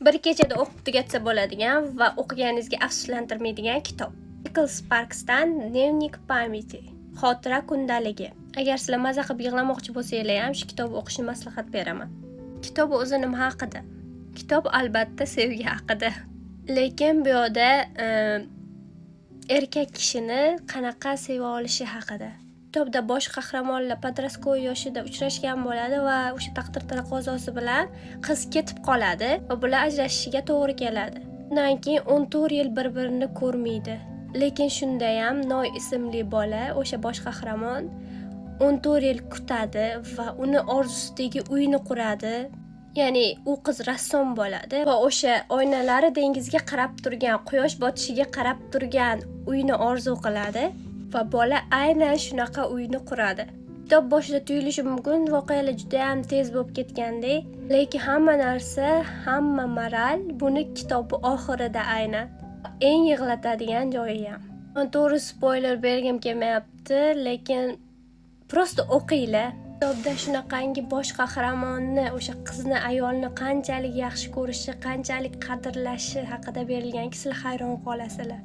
Bir kechada o'qib tugatsa bo'ladigan va o'qiganingizga afsuslantirmaydigan kitob. Nicholas Sparksdan "Дневник памяти", xotira kundaligi. Agar sizlar maza qilib yig'lamoqchi bo'lsanglar ham, shu kitobni o'qishni maslahat beraman. Kitob o'zi nima haqida? Kitob, albatta, sevgi haqida. Lekin bu yoqda erkak kishini qanaqa seva olishi haqida. Kitobda bosh qahramonlar подростковый yoshida uchrashgan bo'ladi va o'sha taqdir taqozosi bilan qiz ketib qoladi va bular ajrashishiga to'g'ri keladi. Undan keyin 14 yil bir-birini ko'rmaydi. Lekin shundayam Noy ismli bola, o'sha bosh qahramon 14 yil kutadi va uni orzusidagi uyni quradi. Ya'ni u qiz rassom bo'ladi va o'sha oynalari dengizga qarab turgan, quyosh botishiga qarab turgan uyni orzu qiladi va bola aynan shunaqa uyni quradi. Kitob boshida tuyulishi mumkin, voqealar judayam tez bo'lib ketgandek, lekin hamma narsa, hamma moral buni kitobi oxirida aynan. Eng yig'latadigan joyi ham. Man to'g'ri spoiler bergim kelmayapti, lekin просто o'qinglar. Kitobda shunaqangi bosh qahramonni, o'sha qizni, ayolni qanchalik yaxshi ko'rishi, qanchalik qadrlashi haqida berilganki, sizlar hayron qolasizlar.